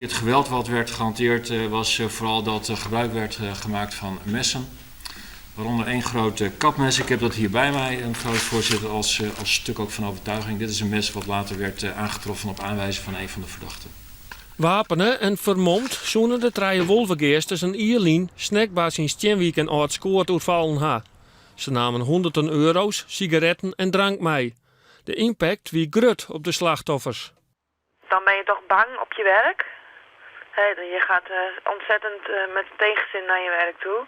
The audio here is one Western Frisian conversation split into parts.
Het geweld wat werd gehanteerd eh, was eh, vooral dat er gebruik werd eh, gemaakt van messen. Waaronder één groot kapmes. Ik heb dat hier bij mij, mevrouw de voorzitter, als, als stuk ook van overtuiging. Dit is een mes wat later werd aangetroffen op aanwijzing van een van de verdachten. Wapene en fermomd soene de trije Wolvegeasters in jier lyn snackbars yn Stienwyk en Aldskoat oerfallen ha. Se namen hûnderten euro's, sigaretten en drank mei. De ympakt wie grut op de slachtoffers. Dan ben je toch bang op je werk. je gaat eh, ontzettend eh, met tegenzin naar je werk toe.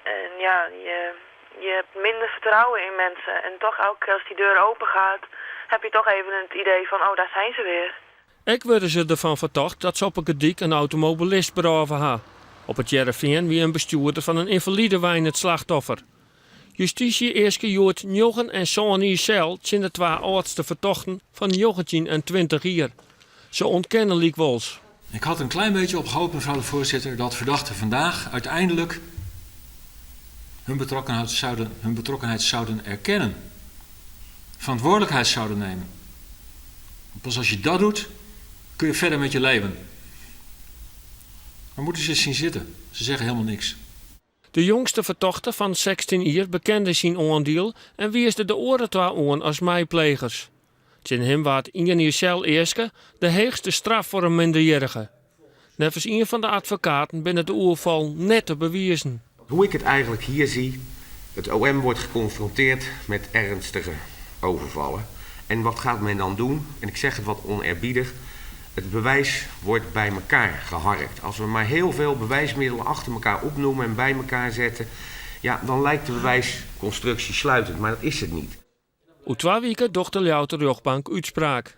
En ja, je, je hebt minder vertrouwen in mensen. En toch elke keer als die deur open gaat, heb je toch even het idee van, oh, daar zijn ze weer. Ek wurde se derfan fertocht dat se op 'e Gordyk in automobilist berôve ha. Op It Hearrenfean wie in bestjoerder fan in ynfalidewein it slachtoffer. Justysje easke hjoed njoggen en sân jier sel tsjin de twa âldste fertochten fan njoggentjin en 20 jier. Se ûntkenne lykwols. Ik had een klein beetje op gehoopt, mevrouw de voorzitter, dat verdachten vandaag uiteindelijk hun betrokkenheid zouden, hun betrokkenheid zouden erkennen. Verantwoordelijkheid zouden nemen. Pas als je dat doet, kun je verder met je leven. Maar moeten ze zien zitten? Ze zeggen helemaal niks. De jongste fertochte fan 16 jier bekende syn oandiel en wiisde de oare twa oan as meiplegers. Tsjin him waard ien jier sel easke, de heechste straf foar in minderjierrige. Neffens ien fan de advokaten binne de oerfallen net te bewizen. Hoe ik het eigenlijk hier zie, het OM wordt geconfronteerd met ernstige overvallen. En wat gaat men dan doen? En ik zeg het wat oneerbiedig, het bewijs wordt bij elkaar geharkt. Als we maar heel veel bewijsmiddelen achter elkaar opnoemen en bij elkaar zetten, ja, dan lijkt de bewijsconstructie sluitend, maar dat is het niet. Oer twa wiken docht de Ljouwerter rjochtbank útspraak.